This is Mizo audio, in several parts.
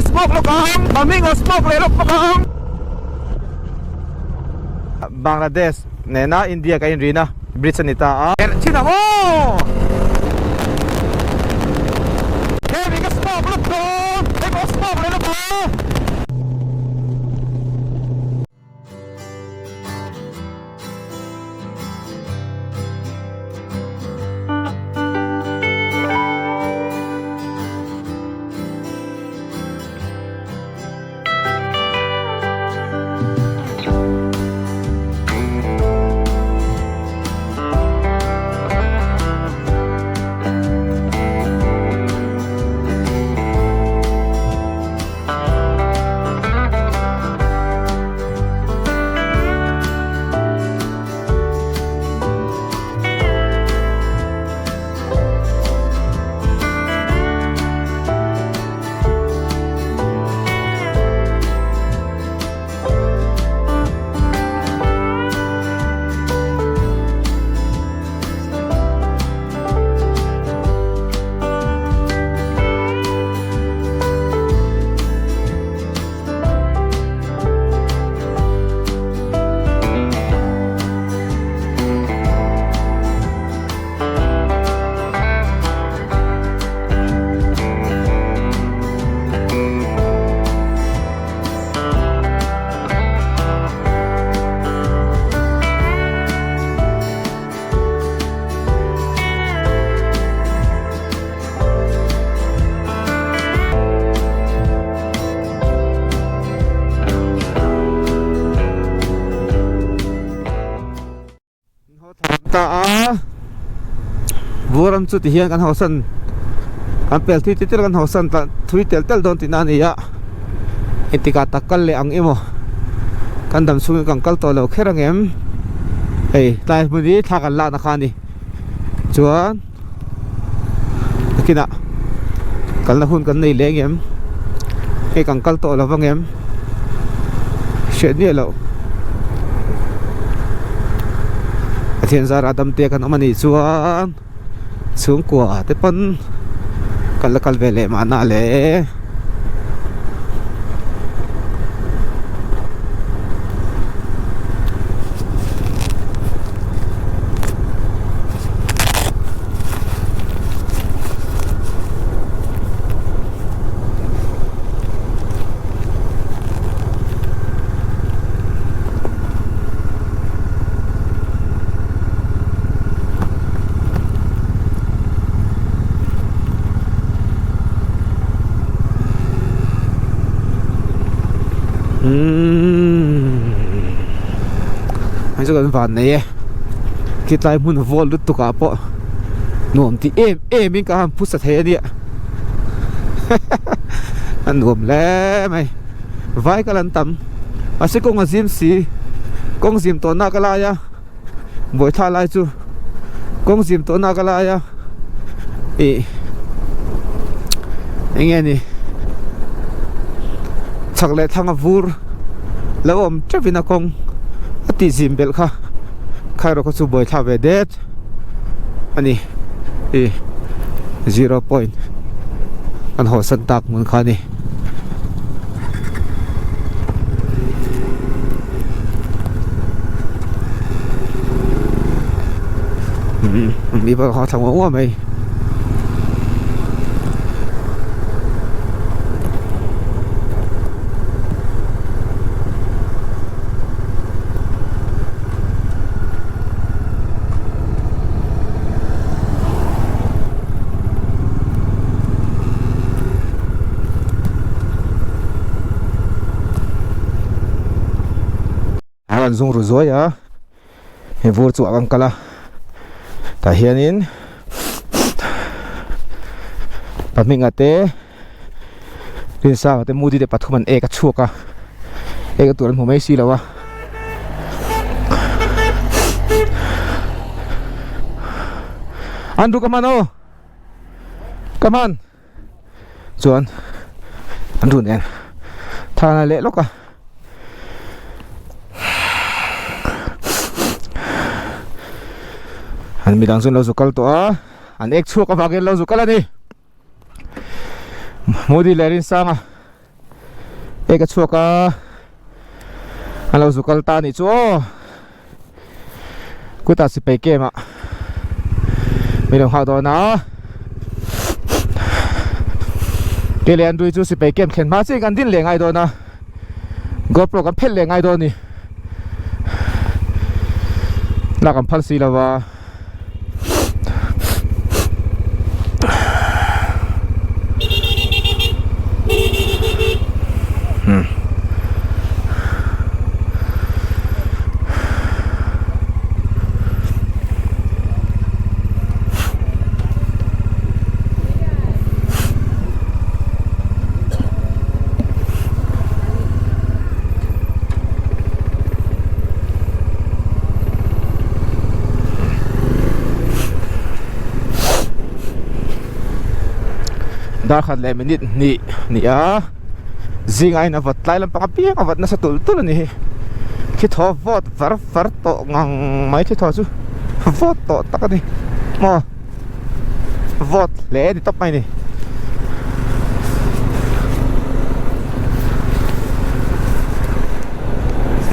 smoke lawk ang Maming aw smoke leh lawk bawk ang. Bangladesh nena India ka inrina bridge a ni ta a. Herh thin ang aw! Hemi ka smoke lawk dawn! Hei pawh smoke leh lawk ang! Ta a Vuram chu ti hian kan hawsan kan pel thui tel tel kan hawsan ta thui tel tel dawn tihna a ni a engtikah tak kal leh ang emaw kan dam chhungin kan kal tawh lo kher ang em hei tlai hmun hi thla kan lakna kha a ni chuan nakinah kalna hun kan nei leh ang em hei kan kal tawh lo vang em hriat miah loh Pathian zara dam te kan awm a nih chuan chhungkua te pawn kan la kal ve leh mahna le. Hei chu kan van nei e khitlai hmun vawl lutuk ah pawh nuam tih em em in ka han phusa thei a nia a nuam hle mai vai kal an tam mahse kawng a zim si kawng zim tawh nak a lai a buaithla lai chu kawng zim tawh nak a lai a ih eng nge ni chhak leh thlang a vur lo awm teuh in a kawng a tih zim belh kha kha erawh kha chu buaithla ve det a ni ih zero point an haw san tak hmun kha a ni. Mi pawh kha thla nguah nguah mai. A rawn zung ru zuai a he vur chu a rawn kal a tah hianin pahminga te Rinsanga te Moody te pathum an ek a chhuak a ek a tur an hmu mai si lo a. Andrew ka hman aw ka hman chuan Andrew nen thana leh lawk a an midang chu an lo zu kal tawh a an ek chhuak avangin an lo zu kal a ni Moody leh Rinsanga. Hei ka chhuak a an lo zu kal ta anih chu aw kutah sipai camp ah min lo nghak dawn a kei leh Andrew chu sipai camp thlen hma chiah in kan din leh ngai dawn a GoPro kan phelh leh ngai dawn a ni lak an phal si lo va. Darkhat leh minute hnih ni a zingah hian a vat tlai lampang apiang a vat nasa tulh tulh a ni hi khi thaw vawt var var tawh ngang mai khi thaw chu vawt tawh tak a ni maw vawt hle a ni tawp mai a ni.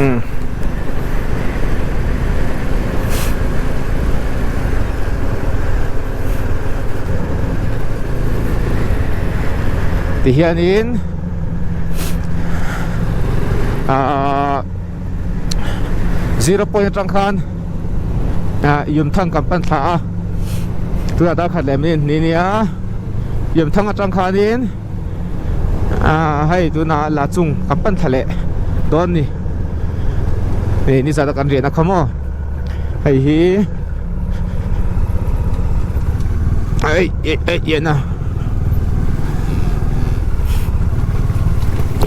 Umm. Ti hianin ahh zero point atang khan ah Yumthang kan pan thla a tunah dar khat leh minute hnih a nia Yumthang atang khanin. Ah hei tunah la chung kan pan thla leh dawn ni hei ni zat a kan riahna kha maw hei hi ei ei ei ian a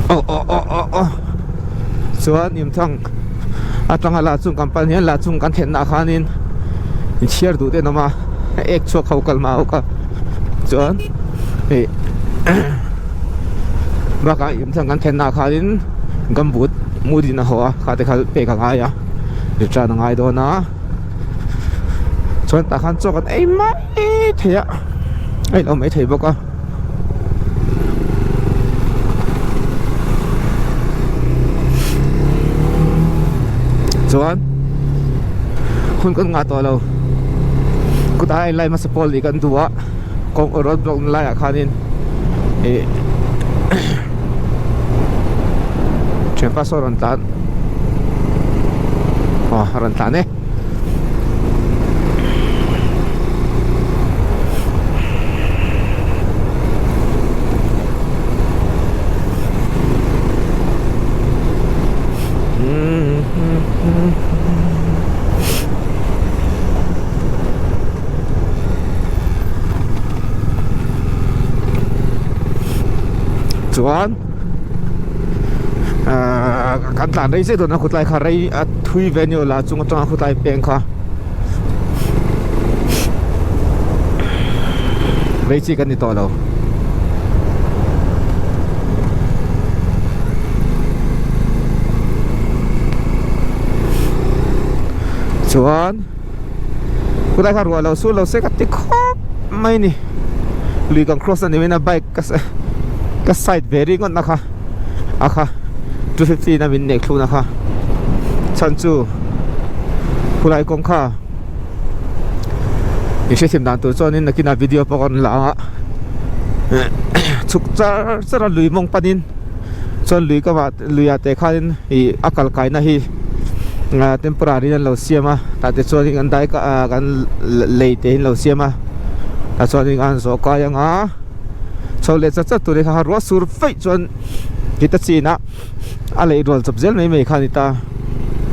aw aw aw aw aw chuan imthang atanga la chung kan pan hian la chung kan thlenna ah khanin inchhiar duh te an awm a ek chhuak ho kal hma awk a chuan. Hei bakah inthlang kan thlenna ah khanin gumboot mudin a haw a kha te kha pek a ngai a return a ngai dawn a chuan tah khan chaw kan ei mai thei a a inawm mai thei bawk a. Chuan hun kan ngah tawh lo kutah a inlai hmasa pawl nih kan duh a. Kawng road block na laiah khanin ih thianpa saw rawn tlan aw a rawn tlan e. Chuan ahh kan tlan rei zet dawn a khutlai kha rei a thui ve a ni aw la chung atanga khutlai peng kha rei chi kan ni tawh lo. Chuan. Khulai kha ruah lo sur lo se ka ti khawp mai a ni lui kan cross a ni main a bike ka ka side ve ringawt na kha a kha 250 na min nek thluk na kha chhan chu khulai kawng kha i hrethiam dan tur chuanin nakinah video pawh ka rawn la ang a chhuk char char a lui mawng panin chuan lui ka vah Luiah te khanin ih a kal kaina hi ah temporary in an lo siam a tah te chuan in an dai ah kan lei te in lo siam a tah chuan in an zawh kai anga chho leh chat chat tur hi kha ruah sur feih chuan kita chin ah a lei rual chawp zel mai mai kha a ni ta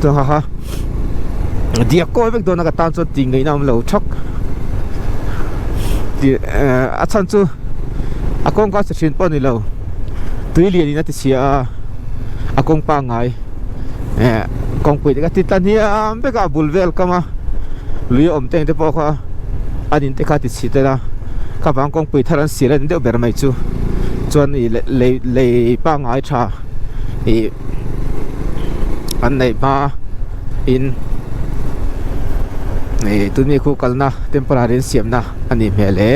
chuan kha kha diak kawi vek dawn a ka tan chuan tih ngaihna a awm lo thak tih eh a chhan chu a kawngka che thin pawh a ni lo. Tui lian in a ti chhia a a kawng pangngai eh kawngpui te kha ti tla hniam vek a a bul vel kam a lui a awm te ang te pawh kha an in te kha a ti chhi tel a kha vang kawngpui thar an sial a ni deuh ber mai chu chuan ih lei lei pangngai tha ih an neih hma in ih tun mi khu kalna temporary an siamna a nih hmel e.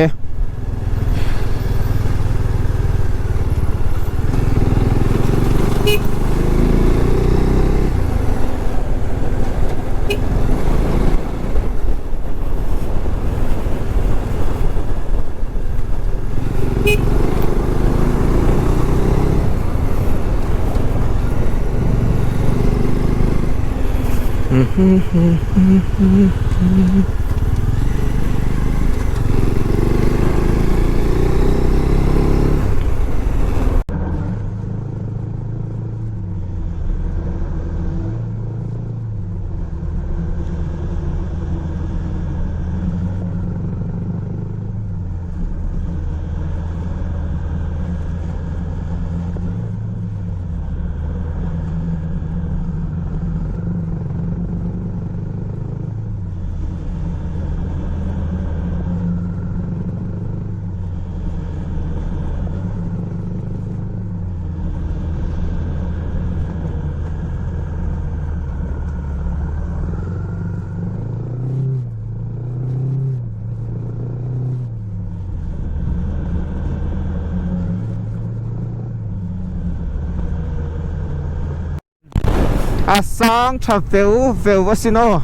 A sang tha veu veu asin aw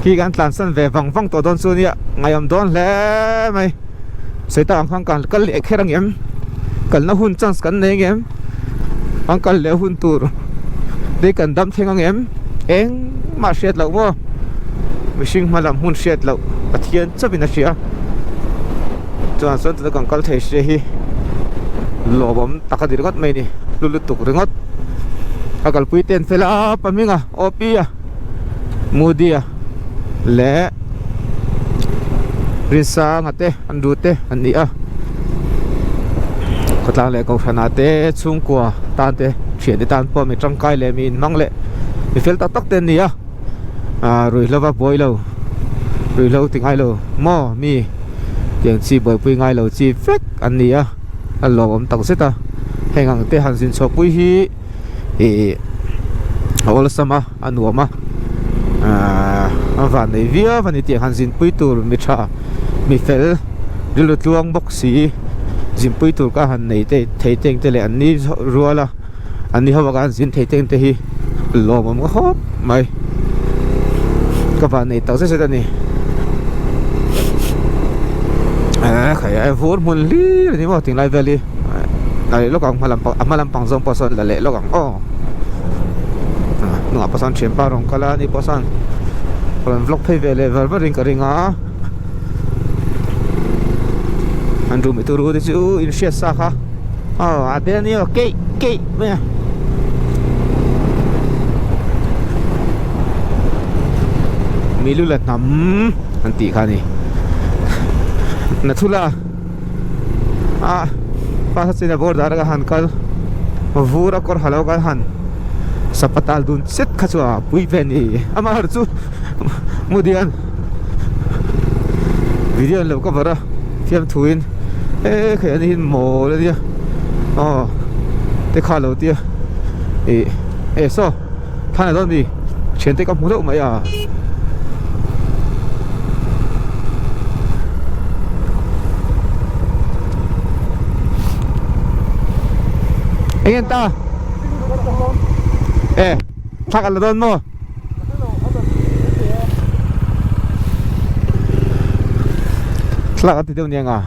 khi kan tlansan ve vang vang tawh dawn chu nia ngaihawm dawn hle mai sawi tak ang khan kan kal leh kher ang em kalna hun chance kan nei ang em an kal leh hun tur te kan dam thleng ang em engmah hriat loh maw mihring hma lam hmun hriat loh Pathian chauhin a hria chuan chuan tuna kan kal thei hria hi lawmawm tak a ni ringawt mai a ni hlu lutuk ringawt a kalpui te an fel a Pahminga Opi-a Moody-a leh Rinsanga te an ru te an ni a khawtlang leh kohhranah te chhungkua tan te thian te tan pawh mi tangkai leh mi inhmang leh mi fel tak tak te an ni a ah ruihhlo va buai lo ruihhlo ti ngai lo maw mi tiang chi buaipui ngai lo chi vek an ni a a lawmawm tak zet a heng ang te han zin chhuah pui hi ih a awlsam a a nuam a ahh a van nei viau a ni tih han zinpui tur mi tha mi fel rilru tluang bawk si zinpui tur ka han nei te thei teng te leh an ni rual a an ni ho ah khan zin thei teng te hi lawmawm ka khawp mai ka van nei tak zet zet a ni eh khai a vur hmun hlir a ni maw tinglai vel hi la leh lawk ang hma lampang a hma lampang zawng pawh sawn la leh lawk ang aw hnungah pawh sawn thianpa rawn kal a ni pawh sawn rawn vlog phei ve leh var var in ka ring a an room turu te chu in hriat sa kha aw a bel a ni aw keih keih mai a milu la hnam an tih kha a ni Nathula. a pa china border a han kal vur a kawr ha lo kan han sapatal dun chet kha chu a pui ve ni amaherawhchu chu mudian video an lo cover a fiamthu in e khai ani hi mawl ania aw te kha lo tia ih e saw thlan a dawn mi thiante ka hmu deuh mai a. Eng en ta e thak an la dawn maw thlalak an ti deuh nia nga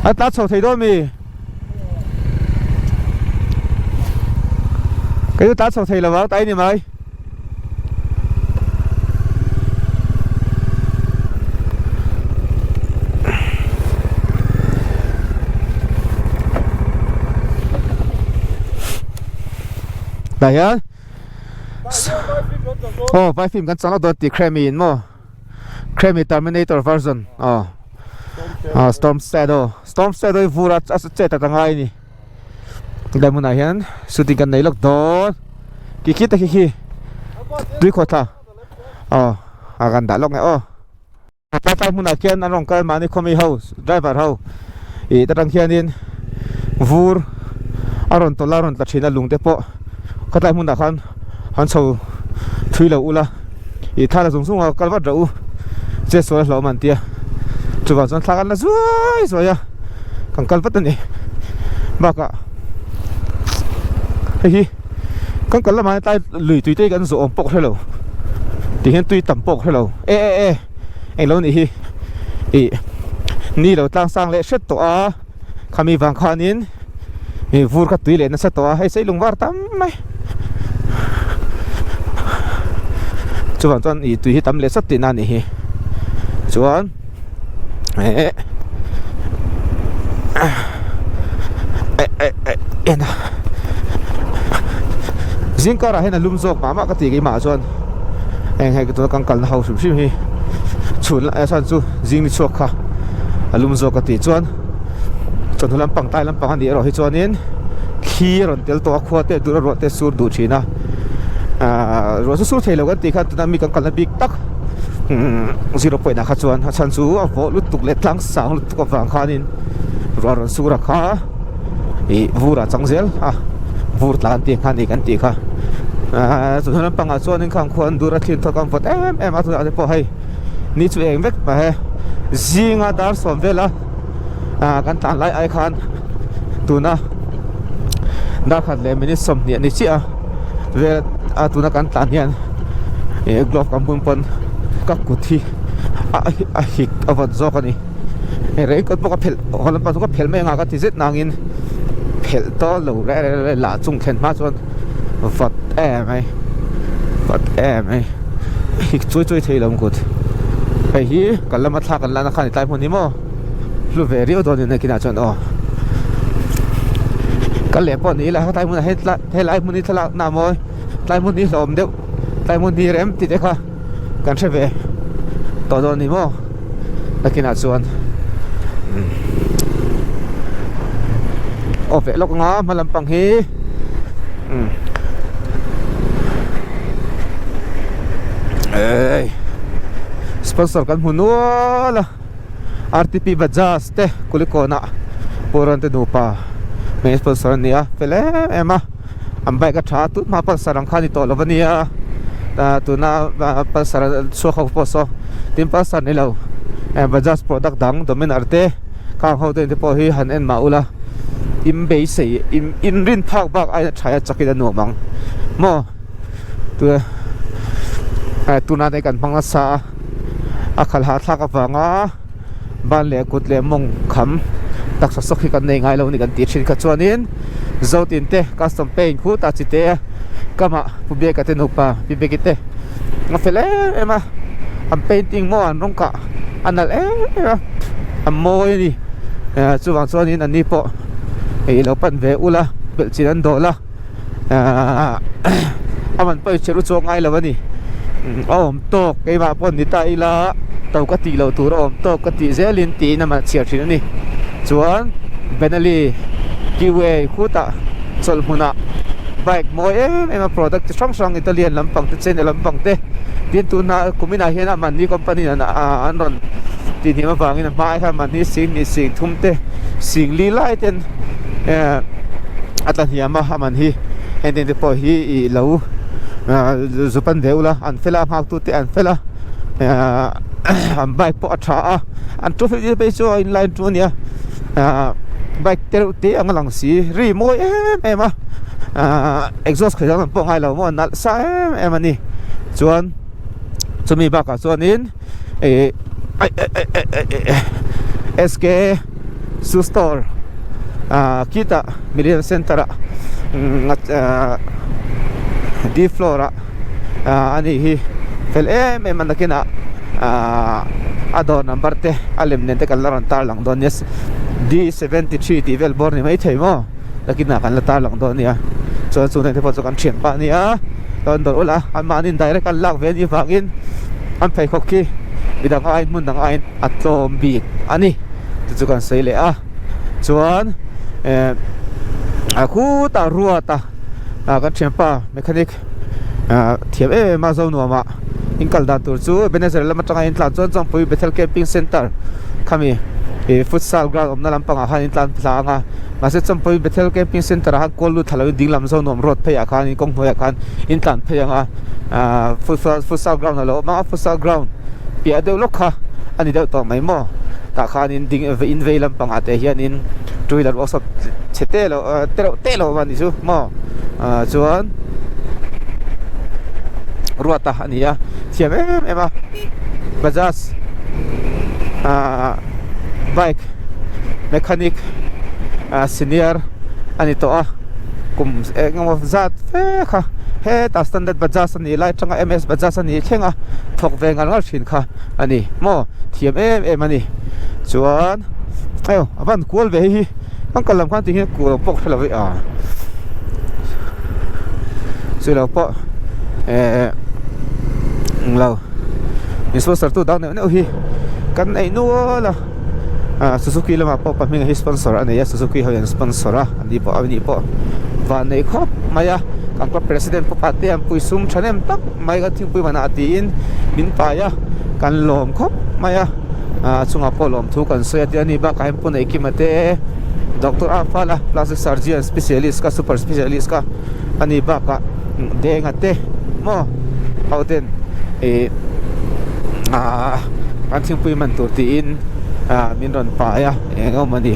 a tla chho thei dawn mi. Kei chu tlan chho thei lo ang ta i ni mai. Tah hian aw vai film kan chang lawk dawn tih Kremi in maw Kremi Terminator version aw Storm Shadow. Storm Shadow hi vur a chet a ta ngai a ni helai hmunah hian shooting kan nei lawk dawn khi khi te khi khi tui khawh thla aw a kan dah lawk nge aw tlai hmunah khian an rawn kal mahni khawmi ho driver ho ih ta tang khianin vur a rawn tawlh a rawn tla thin a lung te pawh khawtlai hmunah khan han chho thui lo ula. Ih thla la zung zung a kal vat reuh u che sual a hlauhawm an tia chuvang chuan thla kan la zuai zuai a kan kal vat a ni bakah hei hi kan kal lamah hian tlai lui tui te hi kan zawh awm pawh ka hre lo ti hian tui tam pawh ka hre lo e e e englo nih hi ih ni lo tlang sang leh hret tawh a khami vang khanin. Ih vur kha tui leh nasa tawh a, hei seilung var tam mai. Chuvang chuan ih tui hi tam leh sawt tihna a nih hi. Chuan eh eh eh eh en a zing karah hian a lum zawk mah mah ka ti keimah chuan heng hei tuna kan kalna ho hrim hrim hi chhun lai chuan chu zing ni chhuak kha a lum zawk ka ti chuan chawhnu lampang tlai lampang a nih erawh hi chuanin thli a rawn tel tawh a khua te dur a ruah te sur duh thin a ahh ruah chu sur thei lo kan tih khan tuna mi kan kalna bik tak zero point ah kha chuan a chhan chu a vawh lutuk leh tlang sang lutuk avang khanin ruah rawn sur a kha ih vur ah chang zel a vur tlan tih kha a ni kan tih kha ahh chawhnu lampangah chuanin khang khuan dur a thlir thawk a vawt em em a tunah te pawh hei ni chu eng vek mai zinga dar sawm vela ah kan tlan lai ai khan tuna dar khat leh minute 20 a ni chiah a vel a tuna kan tlan hian ih glove kan bun pawn ka kut hi a a hik a vawt zawk a ni hei raincoat pawh ka phelh haw lampang chu ka phelh mai anga ka ti zet nangin phelh tawh lo reh reh reh lah chung thlen hma chuan vawt em mai vawt em mai hik chuai chuai thei lo ang kut hei hi kan lama thla kan lana khan tlai hmun hi maw hlu ve riau dawn in nakinah chuan aw kal leh pawh ni ila tlai hmunah hian helai hmun hi thlalak na mawi tlai hmun hi hlawm deuh tlai hmun hi rem tih te kha kan hre ve tawh dawn ni maw nakinah chuan aw veh lawk anga hma lampang hi umm ei sponsor kan hmu nual a R_T_P Bajaj te Kulikawn ah Purawn te nupa main sponsor an ni a fel em em a. An bike a tha a tunhma pulsar ang kha a ni tawh lo a nia ah tuna pulsar chhuak ho pawh saw tin pulsar ni lo eh bajaj product dang dominar te khang ho te pawh hi han en mah ula in beisei in in rin phak bak aia tha a chakin a nuam ang maw tuna eh tuna te kan hmang nasa a a khalh hahthlak avanga. Ban leh kut leh mawng kham taksa sawk hi kan nei ngai lo a ni kan tih thin kha chuanin Zotin te custom paint khu ta chi te a kamah Pu Biaka te nupa Pi Beki te a fel em em a an painting maw an rawng kah a nalh em em a a mawi a ni eh chuvang chuanin an ni pawh ih lo pan ve ula belh chin an dawl a. Ahh a man pawh i chhe ru chuang ngai lo a ni a awm tawk keimah pawh ni ta ila to ka tih loh tur a awm tawk ka tih zelin tiin a man chhiar thin a ni chuan Benelli Q_A khutah chawlh hmunah bike mawi em em a product chi hrang hrang Italian lampang te China lampang te tin tuna kuminah hian a mahni company in an rawn tih hniam avangin a hmaah hian mahni sing hnih sing thum te sing li lai ten eh. A tla hniam a a man hi heng te pawh hi ih lo zu pan ve ula an fel a nghak tute an fel a an bike pawh a tha a an two fifty phei chu a inline chu a nia bike te reuh te ang a lang si ri mawi em em a exhaust khawi dang lam pawh a ngai lo maw a nalh sa em em a ni chuan chumi bakah chuanin ih S_K. Shoe store ah khitah million center ah D floor ah a nih hi fel em em a nakinah ah a dawr number te a lem nen te kan la rawn tar lang dawn nia D 73 tih vel bawr ni maithei maw nakinah kan la tar lang dawn nia chuan chu nen te pawh chu kan thian pah a nia chuan dawr ula anmahni direct an lak ve anih vangin an pheikhawk khi midang aiin hmun dang aiin a tlawm bik a ni chu chu kan sawi leh a chuan eh a khutah ruat a ah kan thianpa mechanic ah thiam em em a zo nuam ah in kal dan tur chu Ebenezer lam atanga in tlan chuan Chawngpui Bethel Camping Centre khami ih futsal ground awmna lampangah khan in tlan thla ang a mahse Chawngpui Bethel Camping Centre ah khan kawl lut thla lo in ding lam zo nuam road phei ah khan in kawng hnuaiah khan in tlan phei ang a ah futsal ground a lo awm a futsal ground. Piah deuh lawk kha a ni deuh tawh mai maw tah khanin ding in vei lampangah te hianin two wheeler workshop chhe te lo te reuh te lo a nih chu maw ah chuan ruata a ni a thiam em em a bajaj ah bike mechanic ah senior. a ni tawh a kum eng emaw zat fe kha hetah standard bajaj a nih lai atanga ms bajaj a nih thleng a thawk ve ngal ngal thin kha a ni maw thiam em em a ni chuan aw a van kual ve hei hi kan kal lam khan ti hian kual pawh ka hre lo e a chulo pawh eh englo sponsor tu dang neuh neuh hi kan nei nual a. Ah Suzuki lamah pawh pahming hi sponsor a nei a Suzuki ho in sponsor a ani pawh ani pawh van nei khawp mai a kan club president pawh te an pui sum thahnem tak mai kan thingpui manah tiin min pai a kan lawm khawp mai a ah a chungah pawh lawm thu kan sawi a tia ni bakah hian pu Neihkima te doctor a fal a plastic surgeon specialist ka super specialist ka ani bakah denga te maw ho ten ih ah kan thingpui man tur tiin ah min rawn pai a eng awm a ni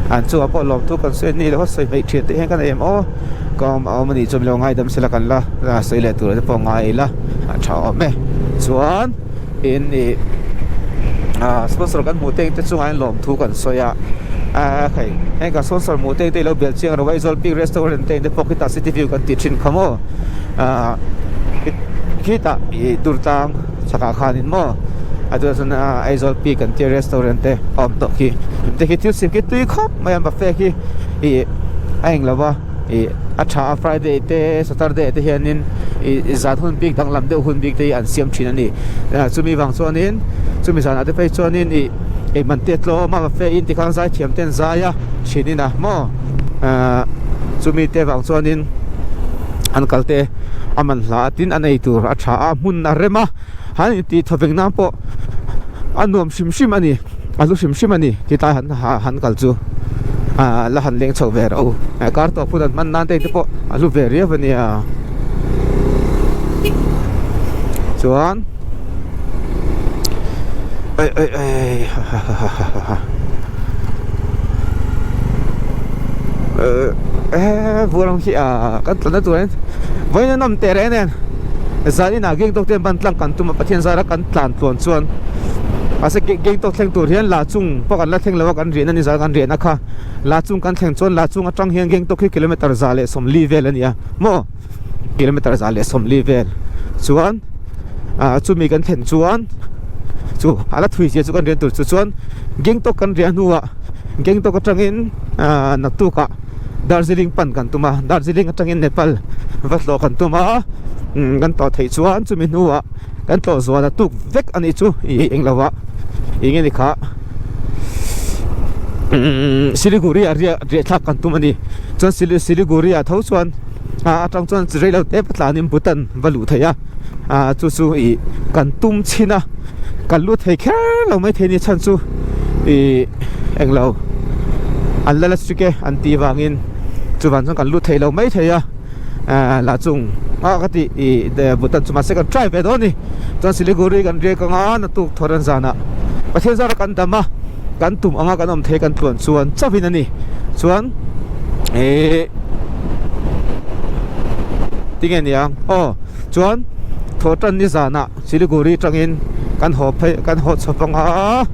an chungah pawh lawmthu kan sawi a ni lo a sawi hmeih thian te hian kan em aw ka awm a awm a nih chuan min lo ngaidam sela kan la sawi leh tur te pawh ngai ila a tha awm e chuan in ih ah sponsor kan hmuh te te chungah hian lawmthu kan sawi a ah hei heng kan sponsor hmuh te te ilo bel chiang rawh Aizawl Peak restaurant te te pawh khitah city view kan tih thin kha maw ah khitah ih durtlang chhakah khanin maw a chuan chuan Aizawl Peak an tia restaurant te a awm tawh khi te khi thil siam khi tui khawp mai a buffet khi ih a eng lo va ih a tha a Friday te Saturday te hianin ih zan hun bik danglam deuh hun bik te hi an siam thin a ni chumi vang chuanin chumi zanah te phei chuanin ih eiman te tlawm a buffet in tikhan zai thiam te an zai a thinin a maw ahh chumi te vang chuanin an kal te a man hla a tin a nei tur a tha a hmun a rem a han intih thawveng nan pawh a nuam hrim hrim a ni a hlu hrim hrim a ni tilai han han kal chu ah la han leng chho ve rawh u kar tawp hun an hman nan te pawh a hlu ve riau a nia chuan ei ei ei ha ha ha ha ha ha eh vualang hi ah kan tlan na tur hian vawiin a nawm teh reng nen zan inah Gangtok te ban tlang kan tum a Pathian zara kan tlan tluan chuan mahse Gangtok thleng tur hian la chung pawh kan la thleng lo a kan riahna ni zan kan riahna kha la chung kan thleng chuan la chung atang hian Gangtok hi kilometer 140 vel a ni a maw kilometer 140 vel chuan ah chumi kan thlen chuan chu a la thui zia chu kan riah tur chu chuan Gangtok kan riah hnuah Gangtok atangin ah naktukah Darjeeling pan kan tum a Darjeeling atangin Nepal va tlawh kan tum a kan tlawh theih chuan chumi hnuah kan tlawh zual a tuk vek a nih chu ih englo ah eng nge ni kha Siliguri ah riah riah thlak kan tum a ni chuan Siliguri ah tho chuan ah atang chuan reilo te tlanin Bhutan va luh theih a ah chu chu ih kan tum chhin a kan lut thei kher lo mai thei ni chhan chu ih englo an la la strict e an tih vangin chuvang chuan kan lut thei lo mai thei a ah lah chung ah ka tih ih Bhutan chu mahse kan try ve dawn a ni chuan Siliguri kan riak anga naktuk thawr an zanah Pathian zara kan dam a kan tum anga kan awm thei kan tluan chuan chauhin a ni chuan ih tinge niang aw chuan thawh tan ni zanah. Siliguri atangin kan haw phei kan haw chhawp ang a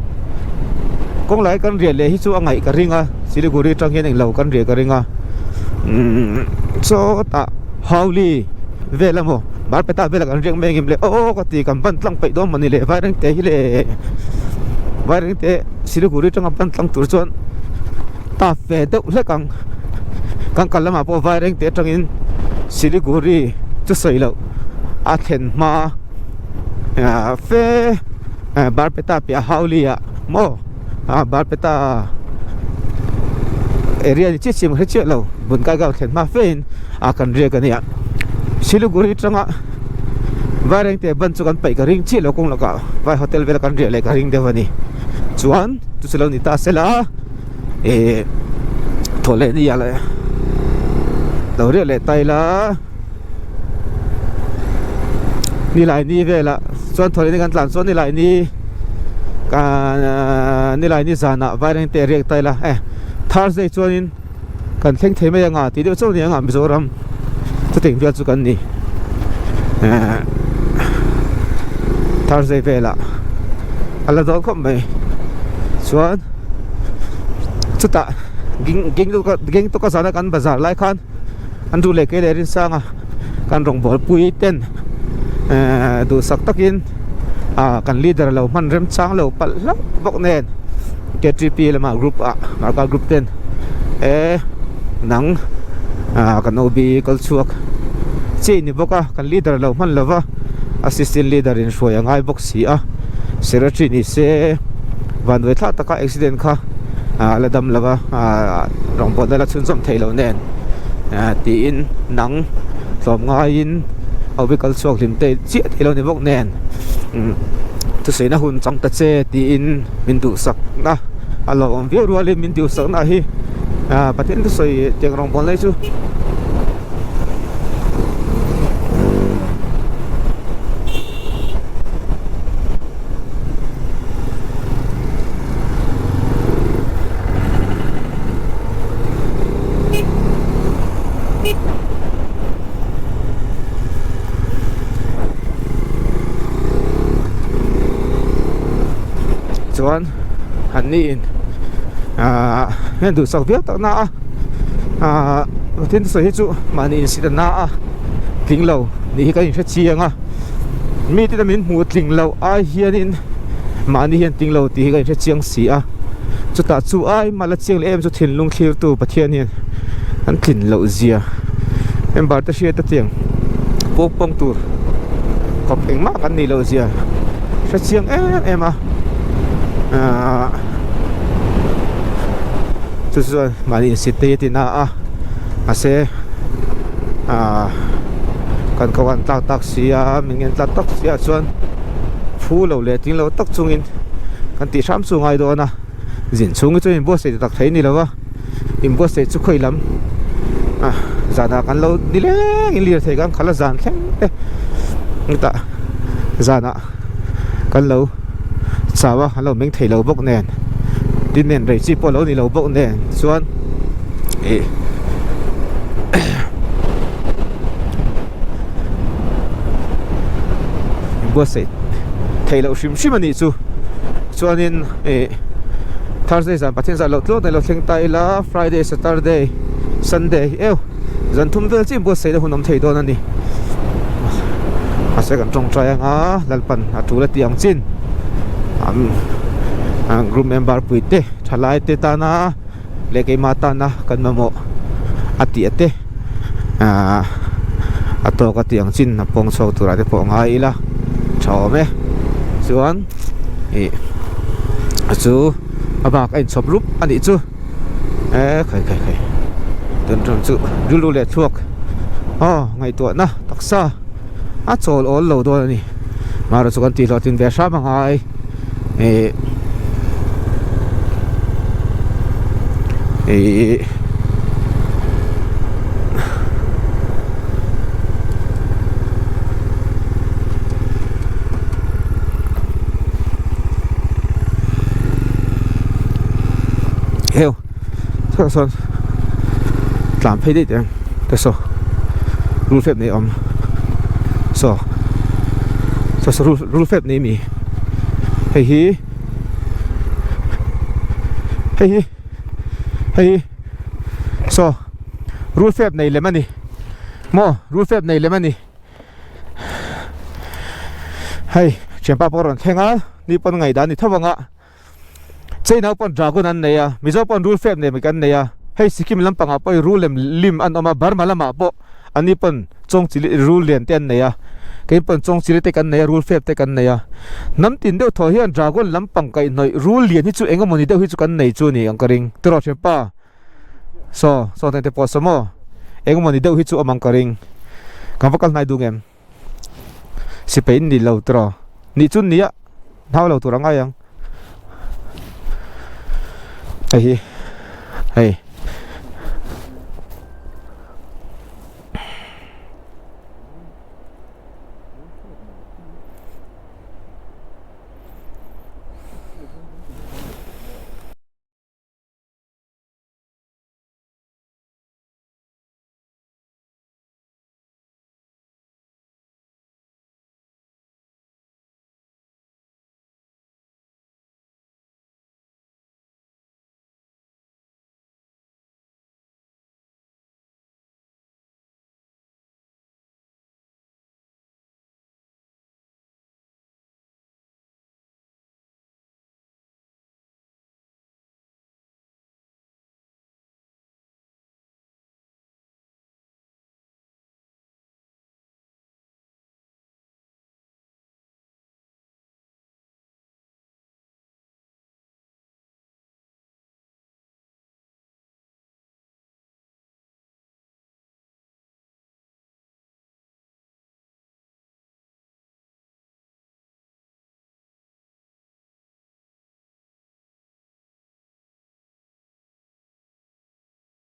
kawng lai kan riah leh hi chu a ngaih ka ring a Siliguri atang hian englo kan riah ka ring a umm sawtah Howli vel emaw Barpeta velah kan riak mai ang em le aw ka ti kan ban tlang peih dawn mawni le Vairengte hi le Vairengte Siliguri atanga ban tlang tur chuan ta fe deuh hlek ang kan kal lamah pawh Vairengte atangin Siliguri chu sawi loh. A thlen hma ah fe Barpeta piah Howli ah maw ah Barpeta area ni chiah chiah hre chiah lo Bungaigaon thlen hma fe in ah kan riak a nia Siliguri atanga Vairengte ban chu kan paih ka ring chiah lo kawng lakah vai hotel vela kan riah leh ka ring deuh a ni chuan chu chu lo ni ta sela eh thaw leh ni ah leh lo riah leh ta ila. Nilai ni velah chuan thawleh ni kan tlan chuan nilai ni nilai ni zanah Vairengte riak ta ila eh Thursday chuanin kan thleng thei mai anga tih deuh chauh a ni ang a Mizoram chutih vel chu kan ni eh Thursday velah a la dawn khawp mai chuan chutah. Gangtok a zana kan bazar lai khan an duh leh kei leh Rinsanga kan rawngbâwl pui ten duhsak takin kan leader lo hman remchang lo palh hlauh bawk nen K_T_P lama group ah Marka group ten e nang kan O_B kal chhuak chi ni bawk a kan leader lo hman lova assistant leader in hruai a ngai bawk si a secretary ni se vanduai thlak taka accident kha la dam lova rawngbawlna la chhunzawm theih loh nen tiin nang tlawm ngaiin ho bi kal chhuak hlim te chiah thei lo ni bawk nen thusawi hun chang ta che tiin min duhsak na a lo awm viau rualin min duhsak na hi Pathian thusawi tiang rawngbawlna hi chu. Chuan an ni in ahh hian duhsak viau tak na a ahh thil sawi hi chu mahni insit a na a tling lo nih hi ka inhre chiang a. Mi te min hmuh tling loh ai hianin mahni hian tling lo tih hi ka inhre chiang si a, chutah chu ai mah la chiang leh em chu thinlung thlirtu Pathian hian an tlin loh zia member te hriat a tiang pawk pawng tur khawp engmah kan nih loh zia hre chiang em em a ahh chu chuan mahni insit te hi a ti na a mahse ahh. Kan ko an tlak tak si a, min ngen tlat tak si ah chuan phu lo leh tling lo tak chungin kan tih hram chu ngai dawn a, zin chhung hi chu inbuatsaih tak thei a ni lo va, inbuatsaih chu khawi lam ah zanah kan lo ni leng in lirthei kan khalh a zan thleng te hetah zanah kan lo chau a an lo meng thei lo bawk nen tin nen rei chi pawh a lo ni lo bawk nen chuan ih. Buatsaih theih loh hrim hrim a nih chu chuanin ih Thursday zan Pathian zah loh tluang daih lo thleng ta ila Friday Saturday Sunday eu zan thum vel chiah buatsaih na hun awm thei dawn a ni mahse kan tawngtai anga Lalpan a tul a tih ang chin an group member pui te thalai te tana. leh keimah tana kan mamawh a tih te ahh a tawk a tih ang chin a pawng chhuak turah te pawh a ngai ila tha awm e chuan ih chu a bak a inchhawp rup a nih chu e khai khai khai tun tum chu rilru leh thluak aw ngaihtuahna taksa a chawl awl lo dawn a ni mahrawh chu kan tih hlawhtlin ve hram a ngai. Ih ih heu saw sawn tlan phei daih teh ang te saw rul fep nei a awm saw saw saw rul fep nei mi. Hei hi hei hi hei hi saw rul fep nei lem a ni maw rul fep nei lem a ni hei thianpa pawh a rawn thleng a ni pawn ngaihdan a ni tho vang a. China pawn dragon an nei a, Mizo pawn rul fep nei mai kan nei a, hei Sikkim lampangah pawh hi rul lem lim an awm a, Burma lamah pawh an ni pawn chawng chi rul lian te an nei a, kei pawn chawng chi te kan nei a, rul fep te kan nei a. Hnam tin deuh thaw hian dragon lampang kaihhnawih rul lian hi chu eng emawni deuh hi chu kan nei chu a ni ang ka ring. Tiraw thianpa? Saw, saw tente pawh saw maw? Eng emawni deuh hi chu awm ang ka ring. Kan va kal hnai duh ngem? Sipai in ni lo tiraw? Nih chu nia hau lo tur a ngai ang. Hei hi hei.